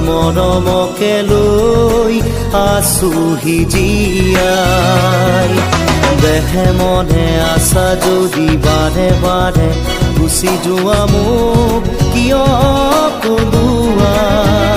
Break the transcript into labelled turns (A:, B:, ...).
A: মৰমকে লৈ আছোহি জীয়াই। দেহে মনে আছা যদি বাৰে বাৰে গুচি যোৱা, মোক কিয় কন্দুৱা?